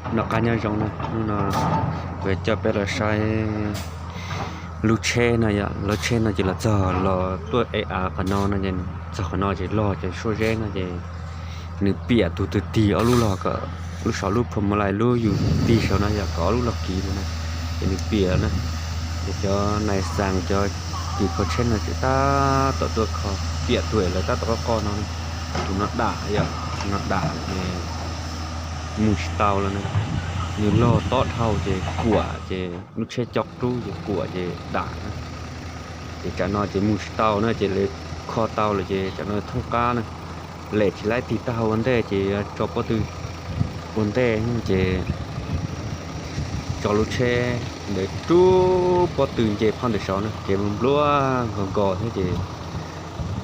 Noj qab nyob zoo na, hnub no kuv coj peb los saib lub tsheb no yom. Lub tsheb no ces los txog los tuaj ev av qhov no no ces txog qhov no ces log ces suab zeb no ces nws piam tus twg tig ob lub log kom lub saum lub phuam ma lais lub yus tig saum no yom, kom ob lub log kiv no na, ces nws piam na. Ces cov nais xas cov kws kho tsheb no ces tab tom tuaj kho, piam tus lawv tab tom qoj qoj no, tus no dam yom, tus no dam ces mus tsis tau lawm na. Nws log tob dhau ces kuam ces lub tsheb co rub ces kuam ces dam na. Ces tsam no ces mus tsis tau na, ces lawv kho tau lawm ces tsam no thoob qab na, lem tsis laib tig taub hau ua ntej ces yuav tso pob tw ua ntej ces tso lub tsheb ntawd rub pob tw nce phab ntawm saud na, ces nplua nkaus nkaus thiab ces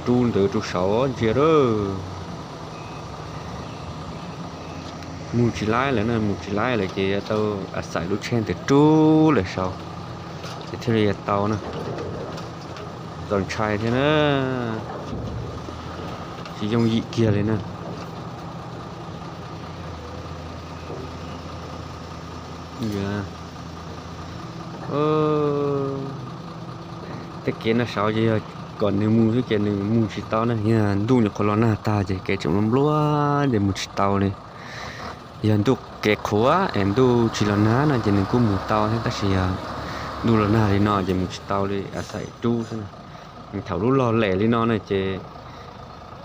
rub ntawd rau saud ntsia lawm. Mus tsis laib lawm na, mus tsis laib lawm ces yuav tau a xais lub tsheb ntawd rub lawm saud ces thiaj li yuav tau na. Txaus ntshai thiab na, tsis yooj yim kiag li na. Tej kev no saud ces yog kom nws mus xwb ces nws mus tsis tau na, yog ntuj nyuam qhuav los nag tag ces kev tseem nplua nplua ces mus tsis tau li. Yog ntuj kev qhuav es ntuj tsis los nag no ces nws kuj mus tau thiab, tab sis yog ntuj los nag li no ces mus tsis tau li, a xais rub xwb na. Thaum lub log lem li no na ces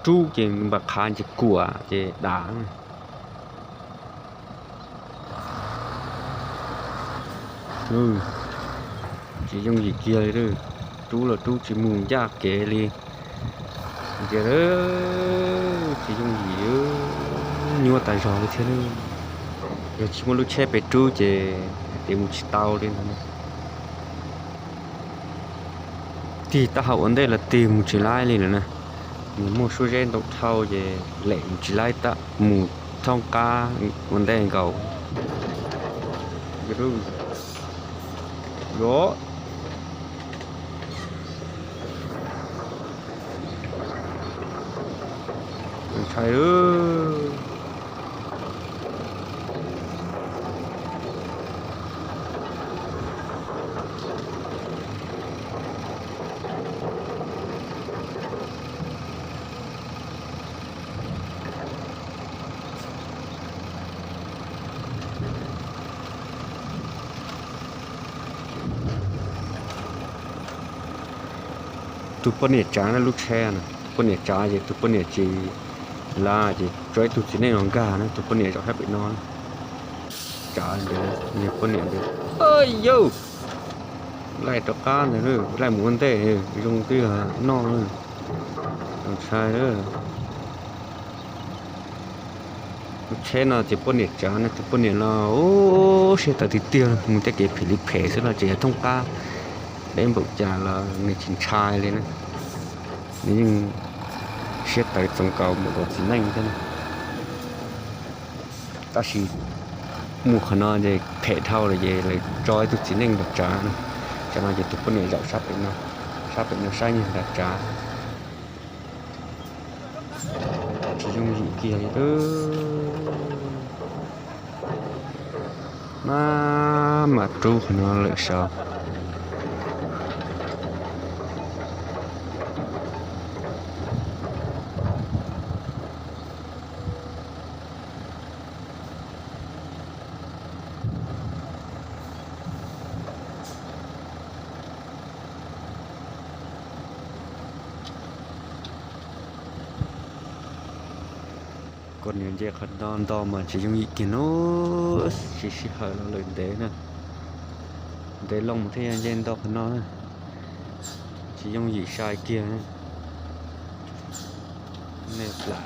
rub ces npam qhav ces kuam ces dam. Tsis yooj yim kiag li, rub los rub tsis mus ncaj kev li. Ntsia, tsis yooj yim, nyuaj tas zog li thiab. Yog tsis muaj lub tsheb pem rub ces hais tias mus tsis tau li ntag. Tig taub hau ua ntej los tig mus tsis laib li lawm na. Nws muaj suab zeb ntau dhau ces lem mus tsis laib, tab mus thoob qab ua ntej nkaus. Ntshai. Tus poj niam tsav na, lub tsheb na, tus poj niam tsav ces tus poj niam tsis lav ces tso ib tug txiv neej los nkag na, tus poj niam zaum sab pem no. Tsav ntawd, niag poj niam ntawd, yauj, laij rov qab ntag, laij mus ua ntej, zoo twb noj. Ntshai. Lub tsheb no ces poj niam tsav no, tus poj niam no siab tawv tiag tiag, mus tej kev phem li phem xwb los tseem yog thoob qab deb npaum cas los nws tsis ntshai li na. Nws yeej siab tawv txoos nkaus npaum nkaus txiv neej thiab na. Tab sis mus qhov no ces phem dhau lawm ces lawv tso ib tug txiv neej nram tsav na. Tsam no ces tus poj niam zaum sab pem no, sab pem no saib niag nram tsav. Tsis yooj yim kiag li. Maj mam rub qhov no lawm saud. Koj niam, nce qhov no nto mas tsis yooj yim kiag no, tsis sij hawm los lawm ntev na. Ntev loo mas thiaj yog nce nto qhov no na. Tsis yooj yim sai kiag. Nej plam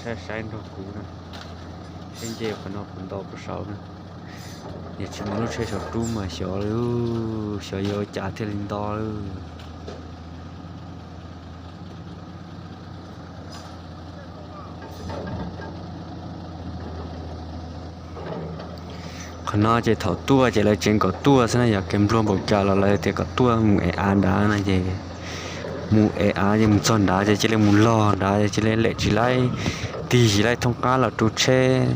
saib saib nrog kuv na, seb nce qhov no puas nto puas saud na. Yog tsis muaj lub tsheb saum rub mas xyov, xyov yuav ua cas thiaj li nto lawm. Qhov no ces thaum tuaj ces lawv tseem kom tuaj xwb na, yog kev nplua npaum cas los lawv tias kom tuaj mus ev av nrad no ces mus ev av ces mus txog nrad ces cia li mus log nrad ces cia li lem tsis laib, tig tsis laib thoob qab los rau tsheb.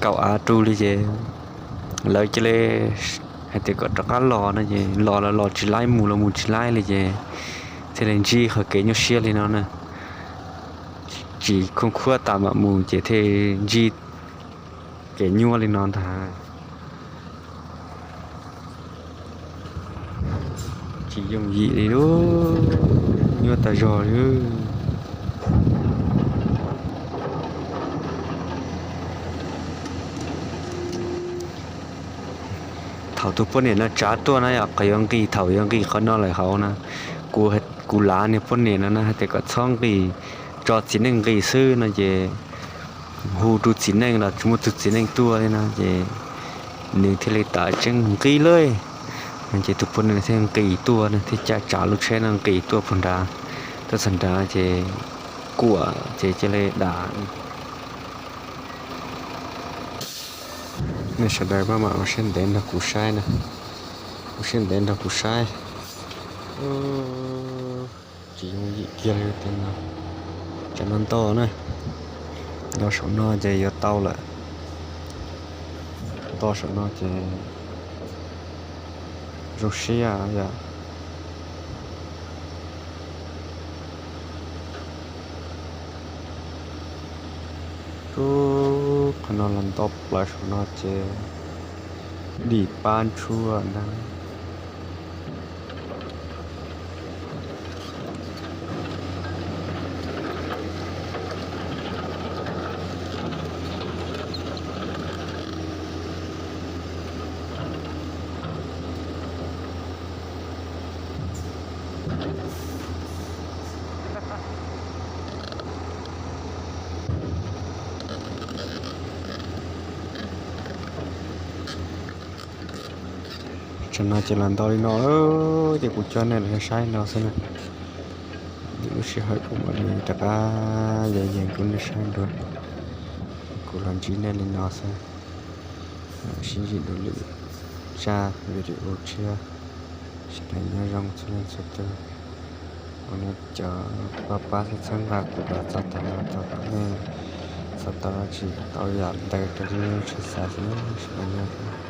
kaum av rau li ces lawv cia li hais tias kom rov qab los no ces los los los tsis laib, mus los mus tsis laib li ces thiaj li ntsib qhov kev nyuaj siab li no na. Tsis khooj khuab tas mam mus ces thiaj ntsib kev nyuaj li no ntag. Tsis yooj yim li lub, nyuaj tas zog li. Thaum tus poj niam no tsav tuaj na yom, qhov yuav nqis, thaum yuav nqis qhov no lawm hauv na, kuv, kuv lav niag poj niam no na hais tias kom txhob nqis, tso txiv neej nqis xwb no ces hu rau txiv neej los tsis muaj tus txiv neej tuaj li no ces nws thiaj li tas tseeb nqis lawm. Ces tus poj niam thiaj nqis tuaj, nws thiaj caij tsav lub tsheb no nqis tuaj puag nrad, tuaj txog nrad ces kuam ces cia li dav. Nej sawv daws maj mam ua siab ntev nrog kuv saib na, ua siab ntev nrog kuv saib. Tsis yooj yim kiag li tiag no. Tsam no nto na, nto saum no ces yuav tau lawm. Nto saum no ces zoo siab yom. Ub, qhov no los nto plaws saum no ces dim pab ntshuaj ntag. Tsam no ces los nto li no, ces kuv coj nej los saib no xwb na. Lub sij hawm kuv mam li rov qab yees yees rau nej saib dua. Kuv los ntsib nej li no xwb. Sib ntsib dua lwm zaj video tshiab. Sawv daws nyob zoo txhua leej txhua tus. Ua nej cov pab pab txhawb nqa kuv los txog thaum no thov kom nej txhob tau dab tsi tau yam ntawd rau lub tsheb xav xwb, sawv daws nyob zoo.